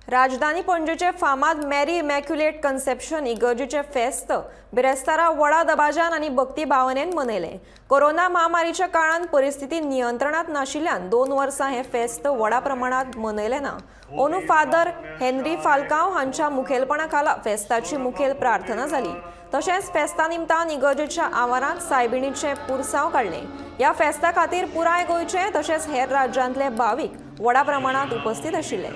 राजधानी पणजेचे फामाद Mary immaculate conception इगर्जेचे फेस्त बिरेस्तारा व्हडा दबाज्यान आनी भक्ती भावनेन मनयलें. कोरोना महामारीच्या काळान परिस्थिती नियंत्रणात नाशिल्ल्यान 2 वर्सां हें फेस्त व्हडा प्रमाणात मनयलें ना. अंदू फादर हेनरी फाल्कांव हांच्या मुखेलपणा खाला फेस्ताची मुखेल प्रार्थना जाली. तशेंच फेस्ता निमतान इगर्जेच्या आवारांत सायबिणीचें पुरसांव काडलें. ह्या फेस्ता खातीर पुराय गोंयचे तशेंच हेर राज्यांतले भावीक व्हडा प्रमाणात उपस्थित आशिल्ले.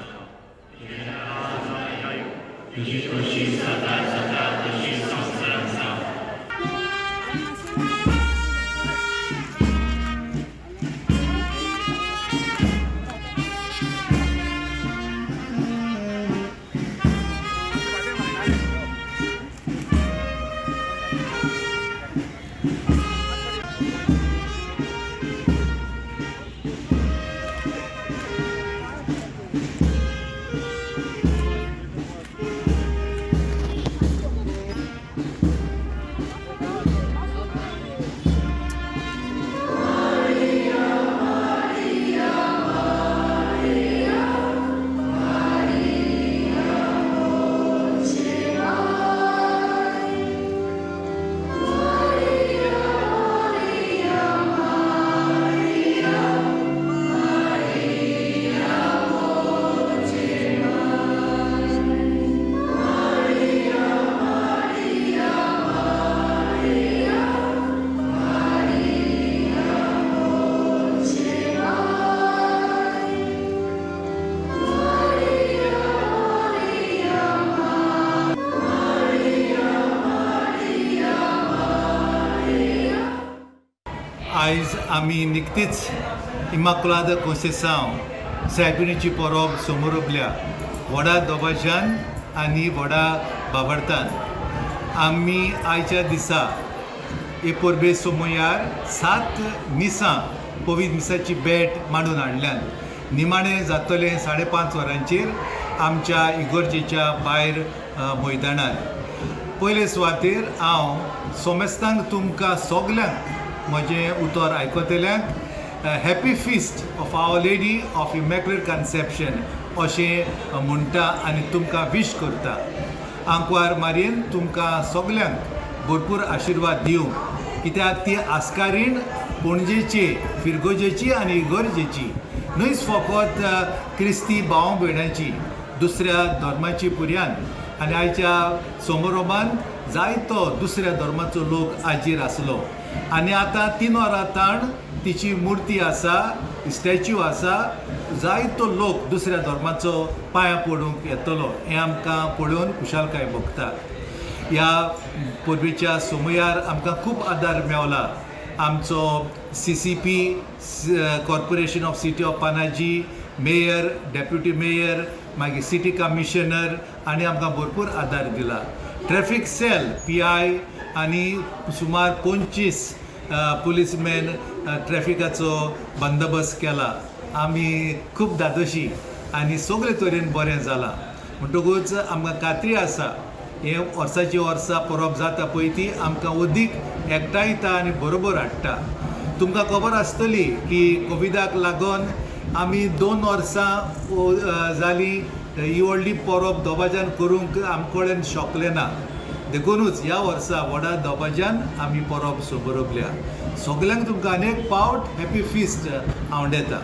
तुजी खोशी सदां जाता तशी संवसारांत जावं. आयज आमी निकतीच इमाकुलाद कोंसेसांव सायबिणीची परब समोरपल्या व्हडा दबाज्यान आनी व्हडा बाबडतान. आमी आयच्या दिसा हे परबे सोमयार 7 मिसां पवित्र मिसाची भेट मांडून हाडल्यान. निमाणें जातलें 5:30 वरांचेर आमच्या इगर्जेच्या भायर मैदानार. पयले सुवातेर हांव सोमेस्तांक तुमकां सगल्यांक म्हजें उतर आयकतल्यांक happy feast of Our Lady of Immaculate Conception अशें म्हणटा आनी तुमकां वीश करता. आंकवार मारयेन तुमकां सगल्यांक भरपूर आशिर्वाद दिवं, कित्याक ती आस्कारीण पणजेची, फिरगोजेची आनी इगर्जेची न्हयच फकत क्रिस्ती भाव भयणांची, दुसऱ्या धर्माची पुर्यान. आनी आयच्या समारोभान जायतो दुसऱ्या धर्माचो लोक हाजीर आसलो. आनी आतां 3 वरां ताण तिची मुर्ती आसा, स्टॅच्यू आसा, जायतो लोक दुसऱ्या धर्माचो पांयां पडूंक येतलो हें आमकां पळोवन खुशालकाय भोगता. ह्या परबेच्या समयार आमकां खूब आदार मेवला. आमचो CCP, corporation of city of Panaji, mayor, deputy mayor, मागीर सिटी कमिशनर आनी आमकां भरपूर आदार दिला. ट्रॅफीक सेल PI आनी सुमार 25 पुलीसमॅन ट्रॅफिकाचो बंदोबस्त केला. आमी खूब धादोशी आनी सगळे तरेन बरें जालां. म्हणटकूच आमकां खात्री आसा हें वर्साची वर्सां परब जाता पळय ती आमकां अदीक एकठांयता आनी बरोबर हाडटा. तुमकां खबर आसतली की कोविडाक लागून आमी 2 वर्सां जालीं ही व्हडली परब दबाज्यान करूंक आमचे कडेन शकलें ना. देखुनूच ह्या वर्सा व्हडा दबाज्यान आमी परब समरपल्या. सगल्यांक तुमकां अनेक पावट हॅपी फिस्ट आवडेता.